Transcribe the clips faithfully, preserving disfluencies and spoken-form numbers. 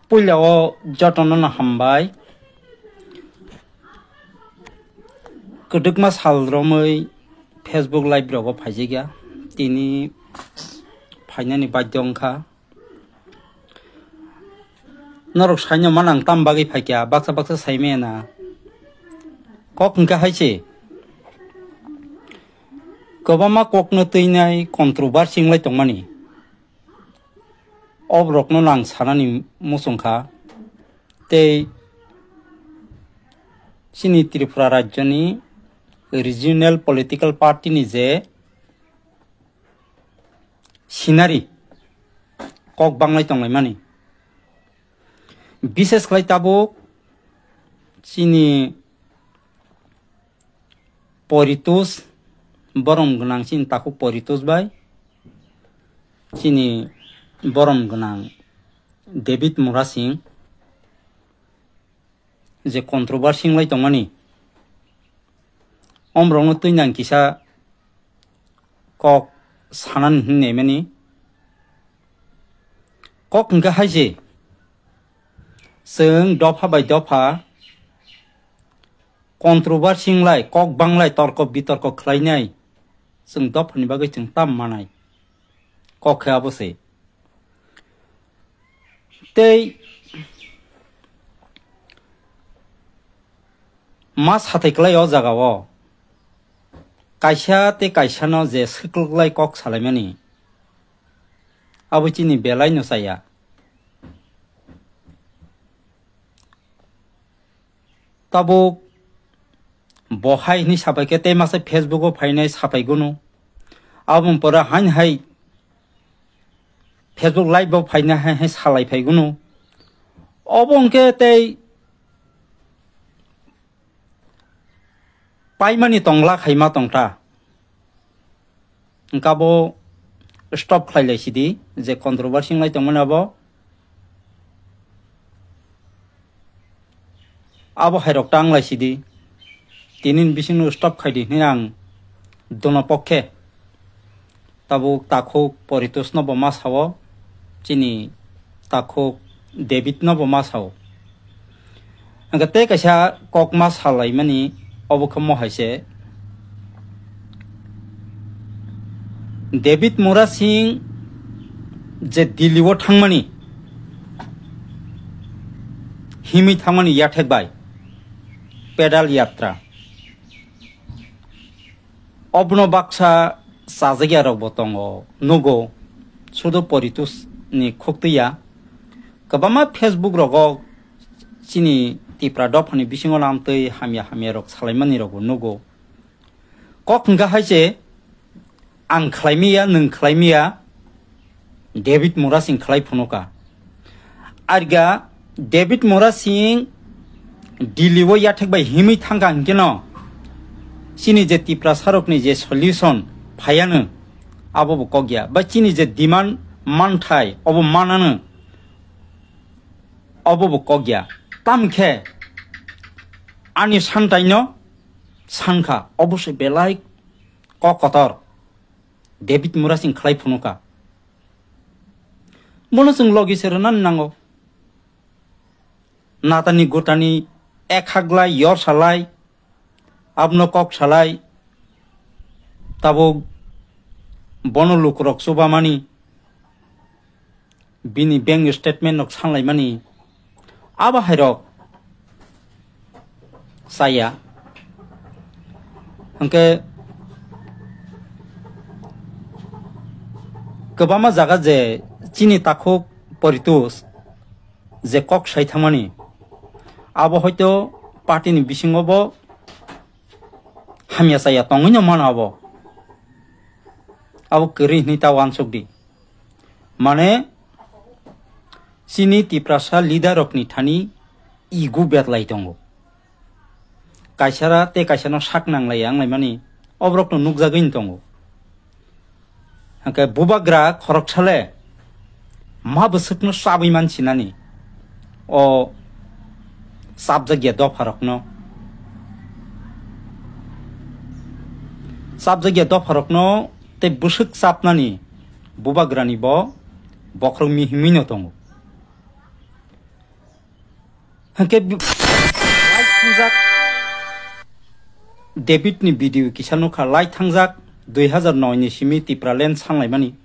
Puila o jotono no hambai. Kwdwkma sal romwi Facebook live rogo phaijak ya. Tini phainani badhyo wngkha. Norok saino mano ang tam bagwi phaikha, baksa baksa saimaya na. Kok hwnkha hai se. Kwbangma kokno twinai controversy wnglai tongmani. Oborokno ang sanani muchung kha. Tei chini Tripura rajyoni regional political party ni je scenery kok banglai tonglaimani. Bishes khlai tabuk chini Poritus, borom gwnang chini takhuk Poritus bai chini borom gwnang David Murasing je controversy wnglai tongmani, omrokno twi nang kisa kok sanani hwnwi naimani. Kok hwnkhe hai se, chwng dopha bai dopha controversy wnglai, kok banglai, torko bitorko khlainai, chwng dophani bagwi chwng tam manai. Kok khe abo se. Tei ma sathai klai o jaga o kaisa tei kaisa no je swkluklai kok salaimani, abo chini belai no chaya. Tabuk bo hai hwnwi sapai khe tei masa Facebook o phainai sapai gunu. Aboni pore hain hai Facebook live o phainai hai hai salai phai gunu. Obo hwnkhe tei paimani tongla khaima tongta. Hwnkhe abo stop khlai lai sidi, je controversy wnglai tongmani abo, abo hairok ta wnglai sidi. Tini ni bisingno stop khaidi hwnwi ang dono pokhe tabuk takhuk Poritusno bo ma sao, chini takhuk David no bo ma sao. Hwnkhe tei kaisa kok ma salaimani, obo khe mo hai se, David Murasing je Delhi o thangmani, himwi thangmani yathek bai, pedal yatra. Obono baksa chajakya rok bo tongo, nugo, sudo Poritus ni khuktiya. Kwbangma Facebook rogo chini Tipra dophani bisingo lamtwi hamya hamya rok salaimani rok bo nugo. Kok hwnkha hai se, ang khlaimaya, nwng khlaimaya, David Murasing khlai phunuka. Arga David Murasing Delhi o yathek bai himwi thangkha hwnkeno chini je Tiprasa rokni je solution phaiyanw abo bo kok ya, ba chini je demand manthai obo mananw obo bo kok ya. Tamkhe ani santaino sankha obo se belai kok kotor. David Murasing khlai phunuka. Bono chwng logi se rwnani nango. Natani gotani ek haglai, yor salai, abono kok salai, tabuk bono lukurok chubamani, bini bank statement rok sanlaimani, abo hairok chaya. Hwnkhe kwbangma jaga je chini takhuk Poritus je kok sai thangmani, abo hoito party ni bisingo bo hamya chaya tongwi no mano abo. Abo kwrwi hwnwi ta uansuk di. Mane, chini Tiprasa leader rokni thani ego betlai tongo. Kaisara tei kaisano sak nanglai wnglaimani oborokno nukjagwi tongo. Hwnkhe bubagra khoroksale ma bwswkno chabwi mansinani o chapjakya dopharokno, chapjakya dopharokno tei bwswk chapnani bubagrani bo bokhorok mihimwino tongo. Hwnkhe bi-, live thangjak. David ni video kisa nukha, live thangjak dui hazar noi ni simi Tipraland sanlaimani.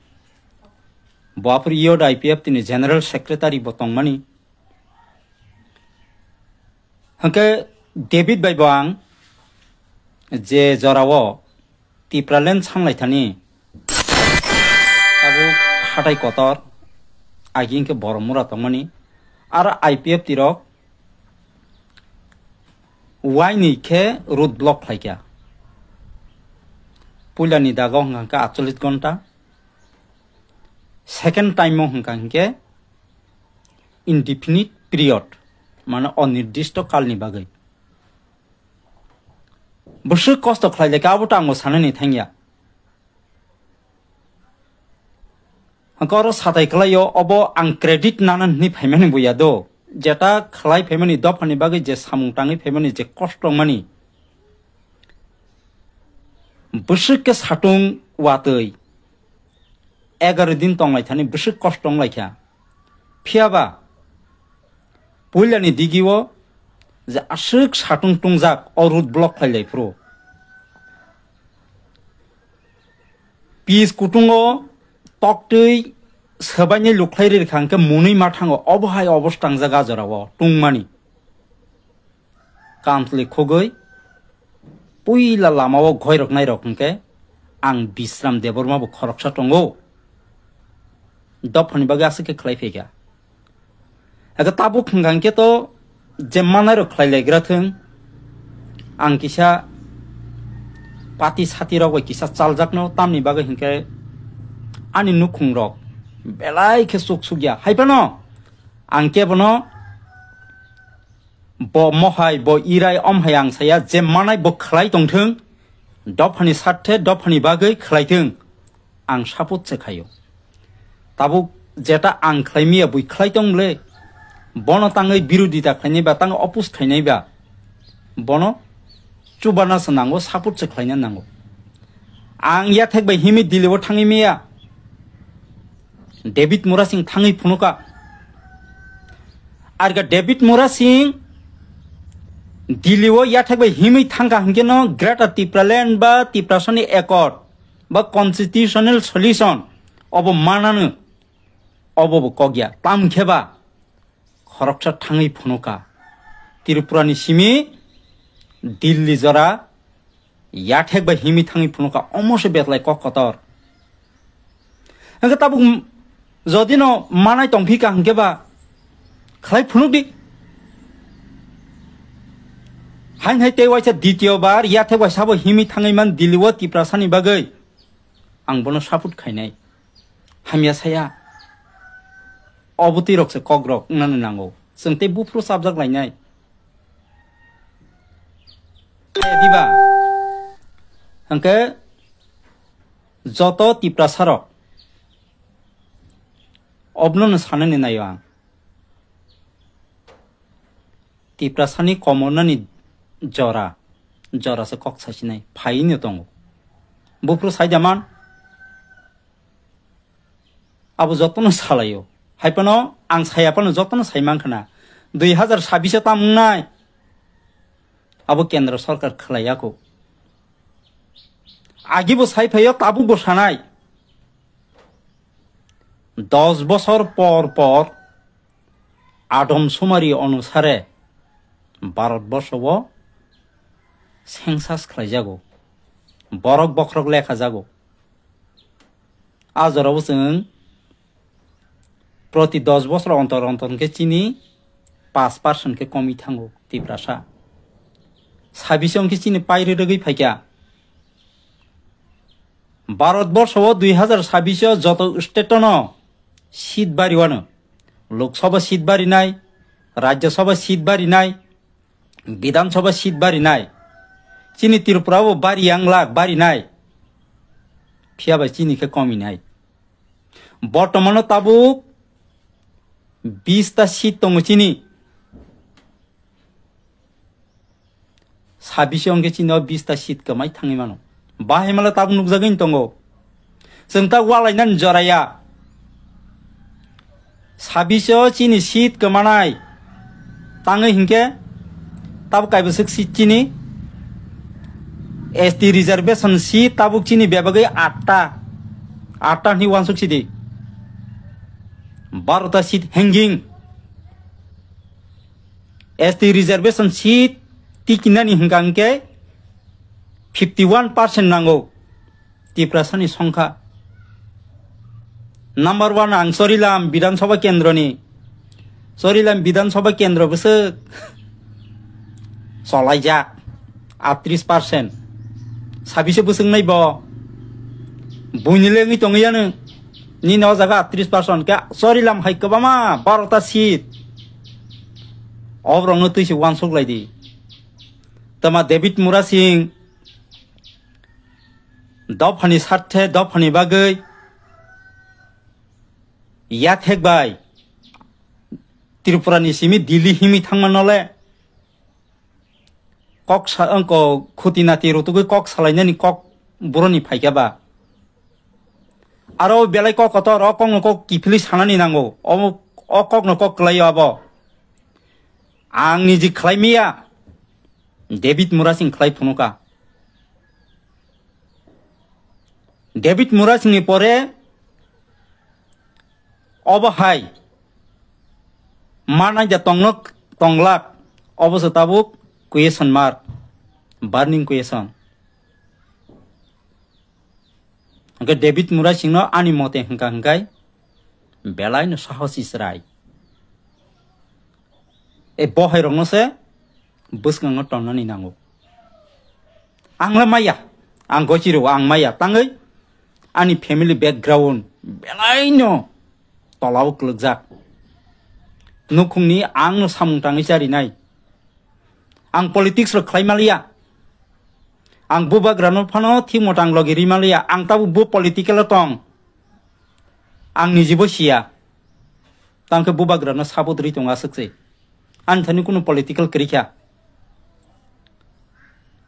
Bo aphuru E O D I P F T ni General Secretary bo tongmani. Hwnkhe David bai bo ang je jorao Tipraland sanlaithani abo hatai kotor, agi hwnkhe borok mura tongmani, aro I P F T rok waini khe road block khlaikha. Puilani dago hwnkha hwnkhe atchollish ghonta, second time o hwnkha hwnkhe indefinite period, mane onirdisto kalni bagwi. Bwswk kosto khlai lekha, abo to ang bo sanani thangya. Hwnkhe oro satai kwlaio, obo ang credit nana hwnwi phaimani bo ya do. Jeta khlai phaimani dophani bagwi je samung tangwi phaimani je kosto wngmani. Bwswk khe satung watwi egaroh din tonglaithani bwswk kosto wnglaikha. Phiyaba puilani digio je aswk satung tungjak o road block khlailai phuru. Pis kutungo toktwi swbaini lukhlai rirkha hwnkhe munui ma thango, obo hai obosta wngjak a jorao tungmani. Kamtwlwi khogwi puila lamao goiroknairok hwnkhe ang Bisram Debbarma bo khoroksa tongo. Dophani bagwi aswk khe khlai phaikha. Ego tabuk hwnkha hwnkhe to je manairok khlai laigra thwng, ang kisa pati satirok bai kisa chaljakno, tamni bagwi hwnkhe ani nukhungrok belai khe chuk sukya. Hai phano ang kebono bo mohai, bo irai, omhai ang saya, je manai bo khlai tongthwng, dophani sarthe, dophani bagwi khlai thwng, ang support se khaio. Tabuk jeta ang khlai miya bui khlai tong le, bono tangwi birodita khlainai ba, tangwi oppose khlainai ba, bono chubana se nango, support se khlaina nango. Ang yathek bai himwi Delhi o thangwi miya. David Murasing thangwi phunuka. Arga David Murasing Delhi o yathek bai himwi thangka hwnkhe no Greater Tipraland ba Tiprasani Accord ba Constitutional Solution obo manano, obo bo kokya. Tamkhe ba khoroksa thangwi phunuka. Tripurani simi Delhi jora yathek bai himwi thangwi phunuka, omo se betlai kok kotor. Hwnkhe tabuk m-, jodi no manai tongphika hwnkhe ba khlai phunuk di. Hain hai tei waisa ditiyo bar yathek bai sabo himwi thangwi man Delhi o Tiprasani bagwi ang bono support khainai. Hamya saya. Obotwi rok se kok rok wngnani nango. Chwng tei buphuru chapjak lainai. Diba? Hwnkhe joto Tiprasa rok obnono sanani naio ang. Tiprasani komornani jora, jora se kok sasinai phaino tongo. Buphuru saida man, abo jotono salaio. Hai phano ang saya phano jotono sai mankha na. Dui hazar sabbish o tam wngnai. Abo kendra sarkar khlai ya kho. Agi bo sai phaio, tabuk bo sanai. Dos bosor por por adom sumari onusare Bharat borsho o census khlai jago. Borok bokhorok lekha jago. A jorao chwng proti dos bosor ontor ontor hwnkhe chini paanch percent khe komwi thango Tiprasa. Sabbish o hwnkhe chini pairi rwgwi phaikha. Bharat borsho o dui hazar sabbish o joto state o no seat bari wano. Lok Sabha seat barinai, Rajya Sabha seat barinai, Bidhan Sabha seat barinai. Chini Tripura bo bari yang lak barinai. Phiya bai chini khe kominai. Bortomano tabuk bish ta seat tongo chini. Sabbish o hwnkhe chini o bish ta seat kwmai thangwi mano. Bahai mala tabuk nukjagwi tongo. Chwng ta walainani jora ya. Sabbish o chini seat kwmanai. Tangwi hinkhe tabuk kaibwswk seat chini, S T reservation seat tabuk chini bebagwi atta, atta hwnwi uansuk sidi. Barota seat hanging. S T reservation seat tikinani hwnkha hwnkhe fifty one percent nango. Tiprasani songkha. Number one ang Chorilam Bidhan Sabha Kendroni. Chorilam Bidhan Sabha Kendro bwswk cholaijak. Atris percent. Sabise bwswk nai bo? Buini lengwi tongwi yanu. Nini o jaga atris percent. Khe Chorilam hai kwbama barota seat. Obrokno twi se uansuk lai di. Tama David Murasing. Dophani sarthe, dophani bagwi yathek bai Tripura ni simi Delhi himi thangma nole kok sa-, ko khuti nati rutugwi kok salainani kok buroni phaikha ba. Aro belai kok kotor, o kokno kok kiphilwi sanani nango. O, o kokno kok kwlaio abo. Ang niji khlai miya, David Murasing khlai phunuka. David Murasingni pore obo hai manai da tongno tonglak, obo se tabuk question mark, burning question. Hwnkhe David Murasingno ani mote hwnkha hwnkhe belaino sahos Israel. E bohairokno se bwskango tonnani nango. Ang le maya, ang gochiro ang maya, tangwi ani family background belaino tolao kwlwkjak. Nukhungni angno samung tangwi charinai. Ang politics rok khlai maliya. Ang bubagrano phano thik motang logi ri maliya. Ang tabuk bo political o tong. Ang nijibo siya. Tangkhe bubagrano support ri tongo aswk se. Ani thani kunu political kwrwi kha.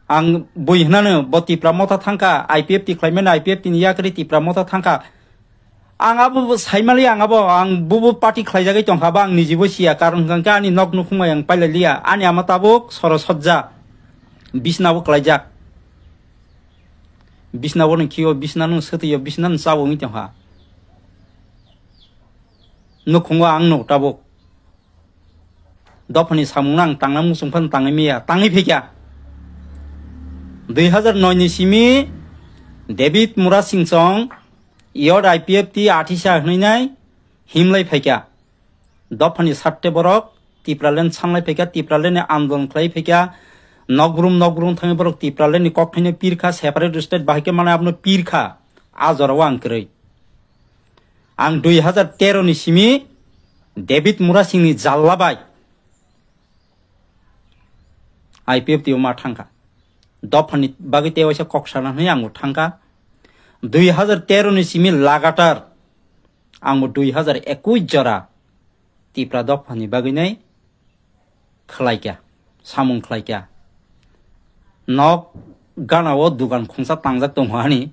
Ang bui hwnano bo Tipra motha thangkha, I P F T khlaimani, I P F T ni yakri Tipra motha thangkha. Ang abo bo saimali, ang abo, ang bubo party khlaijagwi tongkha, ba ang nijibo siya, karon hwnkha khe ani nok nukhungbai ang pailai liya, ani ama tabuk soro sojja, bisnabo klaijak. Bisnabo nwng khio, bisna nwng swtwio, bisna nwng chabo wngwi tongkha. Nukhungo ang nuk tabuk. Dophani samungno ang tangna muchung phano tangwi maya, tangwi phaikha. Dui hazar noi ni simi David Murasingchong Yod I P F T athisa hwnwi nai himlai phaikha. Dophani sarte borok Tipraland sanglai phaikha, Tipraland ni andolon khlai phaikha. Nokbrum nokbrum thangwi borok Tipraland ni kokthaino pirkha, separate state bahai khe manai abono pirkha. A jorao ang kwrwi. Ang dui hazar tero ni simi David Murasingni jalla bai I P F T o ma thangkha. Dophani bagwi tei waisa kok sana hwnwi ang bo thangkha. Dui hazar tero ni simi lagatar ang bo dui hazar ekush jora Tipra dophani bagwi nai khlaikha, samung khlaikha. Nok gana o dugan khungsa tangjak tongo ani.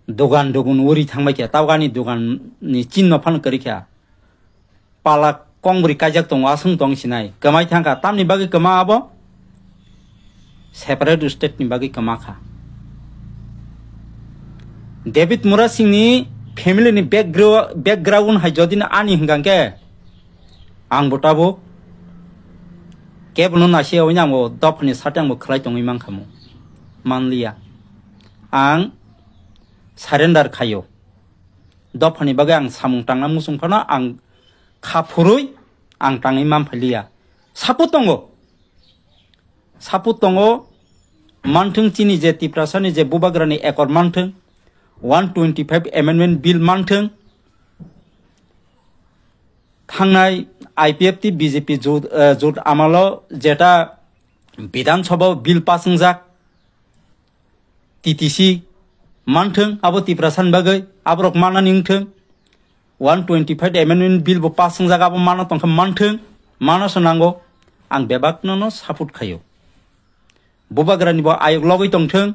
Dugan dugun uri thangbai kha, tabuk ani dugan ni chinno phano kwrwi kha. Pala kongbri kaijak tongo, aswng tong sinai. Kwmai thangkha, tamni bagwi kwma abo? Separate state ni bagwi kwma kha. David Murasingni family ni backgro-, background hai jodi no ani hwnkha khe, ang bo tabuk kebono naisiyawino ang bo dophani sati ang bo khlai tongwi mankha mo. Manliya. Ang surrender khaio. Dophani bagwi ang samung tangna muchung phano ang kha phurwi ang tangwi manphailiya. Support tongo. Support tongo. Manthung chini je Tiprasani je bubagrani ekor manthung, one twenty five amendment bill manthung. Thangnai I P F T B J P jut, eh, jut amalo jeta Bidhan Sabha bill pass wngjak, T T C manthung, abo Tiprasani bagwi, aborok manani wngthung. One twenty five amendment bill bo pass wngjak, abo mana tongkha manthung, mana se nango. Ang bebakno no support khaio. Bubagrani bo ayok logwi tongthung.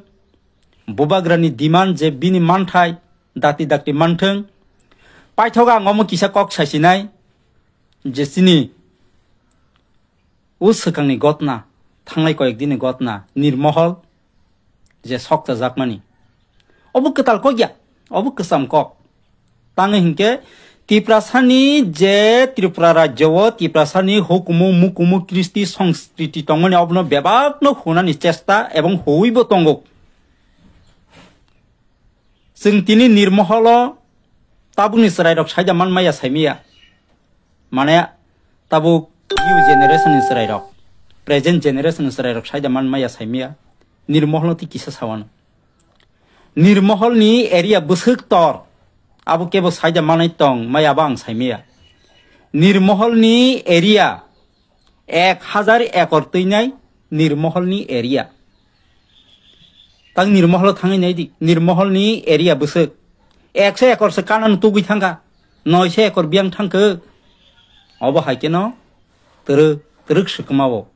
Bubagrani demand je bini manthai, dakti dakti manthung. Paithogo ang omo kisa kok sasinai. je chini o swkangni gotna, thanglai koyek dini gotna, Nirmohol je sokchajakmani. Obo kwtal kok ya, obo kwcham kok. Tangwi hinkhe Tiprasani je Tripura rajyo o Tiprasani hukumu mukumu kristi songskriti tongmani obono bebakno hunani chesta ebong huibo tongo. Chwng tini Nirmoholo tabukni chwrairok saida manmaya saimaya. Mane tabuk new generation ni chwrairok, present generation ni chwrairok saida manmaya saimaya. Nirmoholo tei kisa sawano. Nirmoholni area bwswk tor, abo kebo saida manai tong maya abo ang saimaya. Nirmoholni area ek hajar ekor twinai Nirmoholni area. Tang Nirmoholo thangwi naidi, Nirmoholni area bwswk ekso ekor se kanano tugwi thangkha, noiso ekor biyang thangkhe. Obo hai kheno twrwk twrwk swkma o.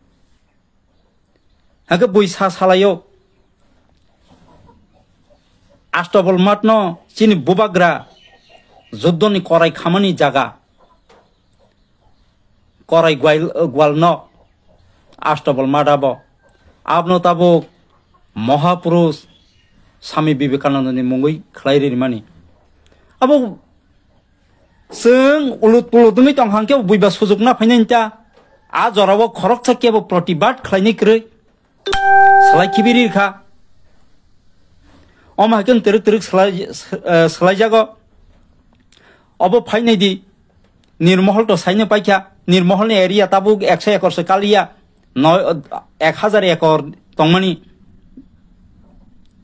Hakhe bui sa salaio. Astobol matno chini bubagra juddoni korai khamani jaga. Korai gwal, gwal nok. Astobol mat abo. Abno tabuk Mahapurush Swami Vivekanandani mungwi khlai rimani. Abo chwng ulut pulut wngwi tong hang khe buiba sujuk na phainai ta. A jorao khoroksa kebo protibad khlainai kwrwi. Salai khibi ri kha. Omo hai khe twrwk twrwk salai, eh, salai jago. Obo phainai di. Nirmohol to saino paikha. Nirmoholni area tabuk ekso ekor se kaliya. Noi, ek hajar ekor tongmani.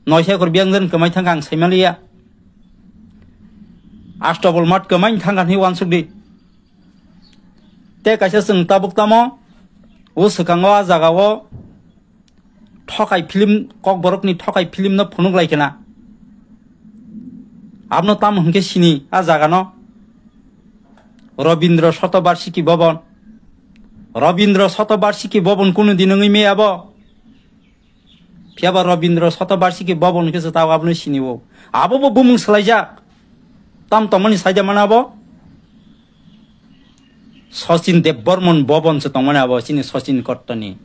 Noiso ekor biyang jan kwmai thangkha ang saimaliya. Astobol mat kwmai thangkha hinwi uansuk di. Tei kaisa chwng tabuk tamo, o swkango a jagao thokai film, Kokborokni thokai film no phunuk lai khna. Abno tamo hwnkhe sini a jagano Robindra Shatabarshiki Bhavan. Robindra Shatabarshiki Bhavan kunu din wngwi maya bo? Phiya ba Robindra Shatabarshiki Bhavan khe se tao abono sini o. Abo bo bumung swlaijak. Tam tongmani saida mana abo? Sachin Debbarman Bhavan se tongmani abo chini Sachin Kottani.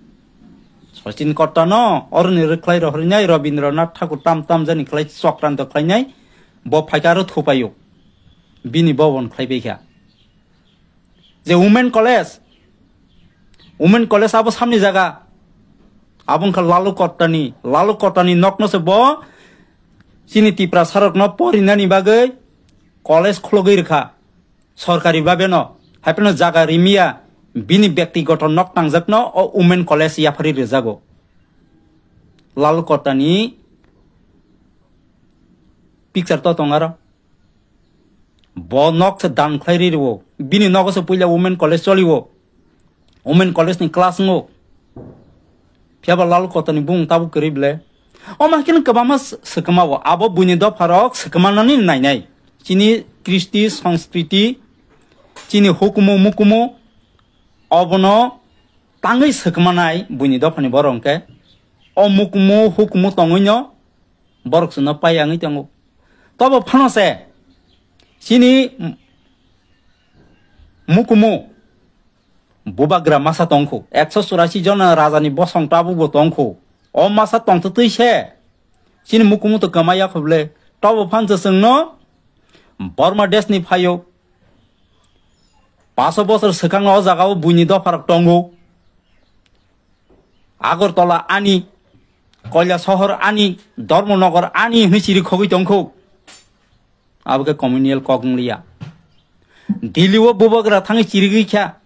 Sachin Kottano oroni rwkhlai rohornai Rabindranath Thakur tam tam jani khlai chokranto khlainai bo phaikha aro thupaio. Bini Bhavan khlai baikha. Je Women College, Women College abo samni jaga. Abo wngkha Lalu Kottani, Lalu Kottani nokno se bo chini Tiprasarokno porinani bagwi college khulogwi rwkha. Sorkari babeno, haiphano jaga rimiya, bini bektigoto nok tangjakno o Women College yapharwi rwjago. Lalu Kottani picture to tong aro. Bo nok se dan khlai ri rwo. Bini nogo se puila Women College choli o. Women College ni class wngo. Phiya ba Lalu Kottani bumung tabuk kwrwi ble. Omo hai kheno kwbangma s-, swkma o. Abo buini dopha rok swkma nani nainai. Chini kristi, sanskriti, chini hukumu, mukumu, obono tangwi swkma nai buini dophani borok hwnkhe. O mukumu, hukumu tongwi no borok chwngno pai wngwi tongo. Tobo phano se chini m-, mukumu bubagra masa tongkhu, ekso churasi jona rajani bosong tabukbo tongkhu. O masa tongtwtwi se chini mukumu to kwmai yakho ble. Tobo phansa chwngno Burma deshni phaio. Paso bosor swkangno o jagao buini dopharok tongo. Agartala ani, Koilasohor ani, Dharmanagar ani hwnwi chiri khogwi tongkhu. Abo khe communal kok wngliya. Delhi o bubagra thangwi chirigwi kha.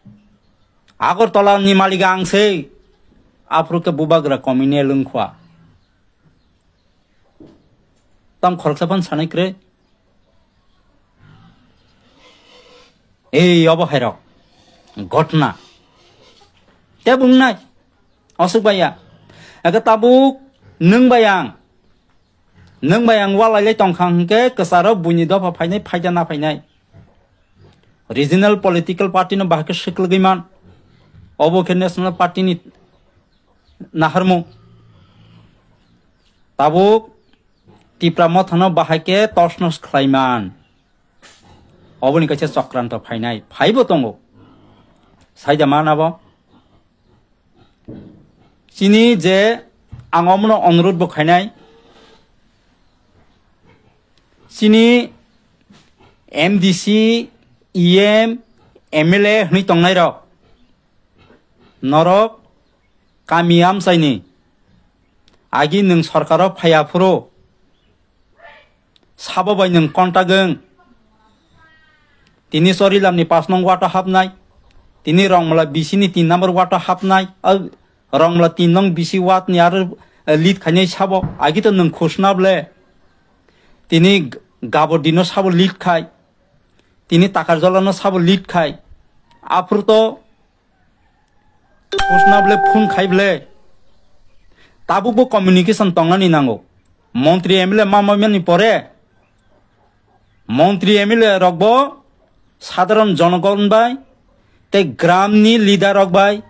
Agartala ni malik ang se. Aphuru khe bubagra communal wngkha. Tam khoroksa phano sanai kwrwi. Ei obo hairok. Ghotna. Tei bung nai. Aswk bai ya. Eke tabuk nwng bai ang. Nwng bai ang walai lai tongkha hwnkhe kwcharo buini dopha phainai phaida na phainai. Regional political party no bahai khe swklwgwi man. Obo khe national party ni naharmung. Tabuk Tipra mothano bahai khe tosnos khlai man. Oboni kaisa chokranto phainai, phaibo tongo. Saida mana bo? Chini je ang omono onurut bo khainai. Chini M D C, E M, M L A hwnwi tongnai rok. Norok kami amchaini agi nwng sorkaro phaiya phuru sabo bai nwng contact wng. Tini Chorilamni pas nong wata hapnai, tini Rongmala bisini tin number wata hapnai, ah, Rongmala tin nong bisi watni aro, eh, lead khainai sabo, agi to nwng khusna ble. Tini Gabodino sabo lead khai, tini Takarjolano sabo lead khai, aphuru to Khusna ble phone khai ble. Tabuk bo communication tongnani nango. Montri M L A ma mamani pore. Montri M L A rok bo sadharon jonogon bai tei gram ni leader rok bai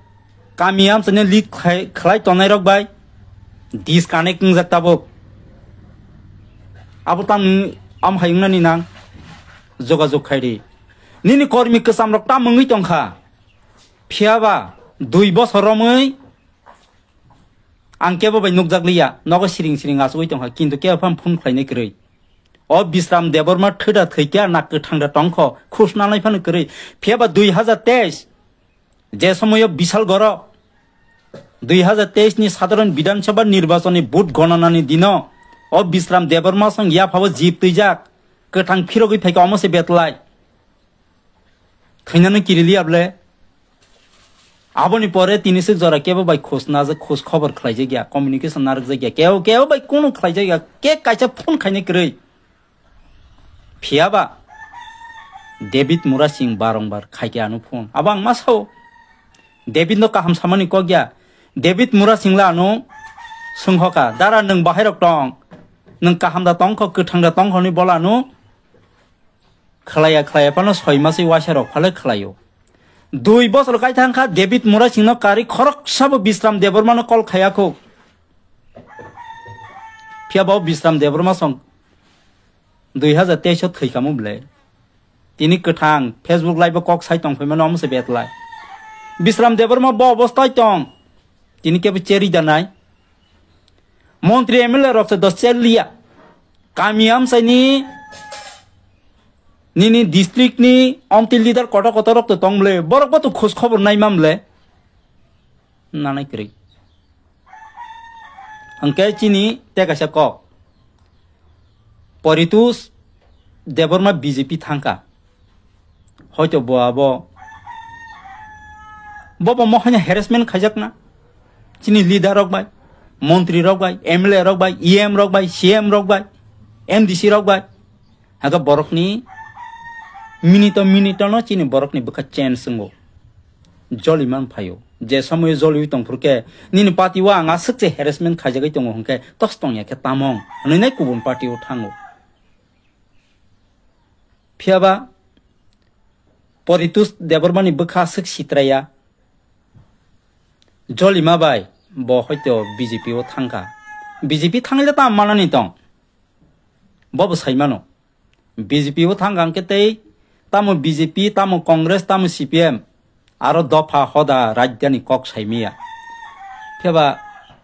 kami amchani lead khai, khlai tongnai rok bai disconnect wngjak tabuk. Abo tang am hai wngnani nang jogajog khai di. Nini kormi kwcham rok tam wngwi tongkha. Phiya ba dui bosor romwi ang kebo bai nukjak liya, nogo siring siring achugwi tongkha, kintu kebo phano phone khlainai kwrwi. O Bisram Debbarma thwda thwikya na kwthangda tongkho, khusnanai phano kwrwi. Phiya ba dui hazar teis, je somoyo Bishal Goro, dui hazar teis ni sadharon Bidhan Sabha nirbachon ni vote gonanani dino, o Bisram Debbarma song yaphabo jip twijak, kwthang phirogwi phaikha omo se betlai. Khainano kiriliya ble. Aboni pore tini swk jora kebo bai khus najak, khus khobor khlaijak ya, communication narwkjak ya, kebo, kebo bai kunu khlaijak ya, ke kaisa phone khainai kwrwi. Phiya ba David Murasing barongbar khaikhe ano phone. Abo ang ma sao. David no kaham samani kok ya. David Murasing la ano swngkhoka, "Dara nwng bahai rok tong? Nwng kaham da tongkho, kwthang da tongkho?" hwnwi bola ano khlaiya khlaiya phano soi maswi waisa rok phale khlaio. Dui bosor kai thang kha David Murasing no kari khoroksa bo Bisram Debbarma no call khaya kho. Phiya bo Bisram Debbarma song dui hazar teis o thwi kamo ble. Tini kwthang Facebook live o kok sai tong phai mano omo se betlai. Bisram Debbarma bo obostai tong. Tini kebo cheri da nai. Montri M L A rok se dos chel liya. Kami amsai ni nini district ni omti leader kotor kotor rok to tong ble. Borok bo to khus khobor nai mam ble. Nanai kwrwi. Hwnkhe chini tei kaisa kok. Poritus Debbarma B J P thangkha. Hoito bo abo, bo bo mohai harassment khaijakna. Chini leader rok bai, montri rok bai, M L A rok bai, E M rok bai, C M rok bai, M D C rok bai. Haka borokni minute minute no chini borokni bwkha change wngo. Joli man phaio. Je somoyo joliwi tongphuru khe nini party o ang aswk se harassment khaijagwi tongo hwnkhe tos tongya khe tamong hwnwi nai kubun party o thango. Phiya ba Poritus Debbarmani bwkha aswk sitraya. Jolima bai bo hoito B J P o thangkha. B J P thangwi le tamo manani tong? Bo bo sai mano. B J P o thangkha hwnkhe tei tamo B J P, tamo Congress, tamo C P M, aro dopha hoda rajdhani kok sai maya. Phiya ba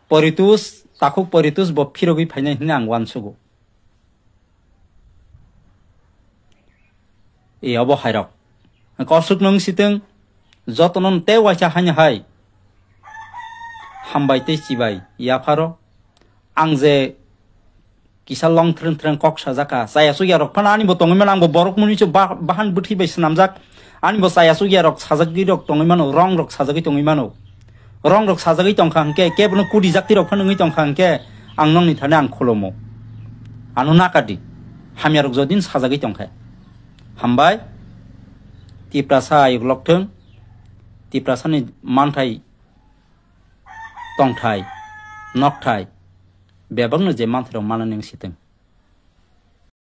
Poritus, takhuk Poritus bo phirogwi phainai hwnwi ang uansugo. E obo hairok. Kosuk nung sitwng, jotono tei waisa haino hai. Hambai tei chibai yapharo. Ang je kisa long threng threng kok sajaka, chaya chukya rok phano ani bo tongwi mano, ang bo borok mwnwi se ba-, bahan bwthwi bai swnamjak. Ani bo chaya chukya rok sajagwi rok tongwi mano, rong rok sajagwi tongwi mano. Rong rok sajagwi tongkha hwnkhe, kebono kudi jakti rok phano wngwi tongkha hwnkhe, ang nokni thani ang khulumo. Ano nakadi. Hamya rok jodin sajagwi tongkha. Hambai. Tiprasa ayuk lokthwng. Tiprasani manthai, tongthai, nokthai, bebakno je manthai rok manani wng sitwng.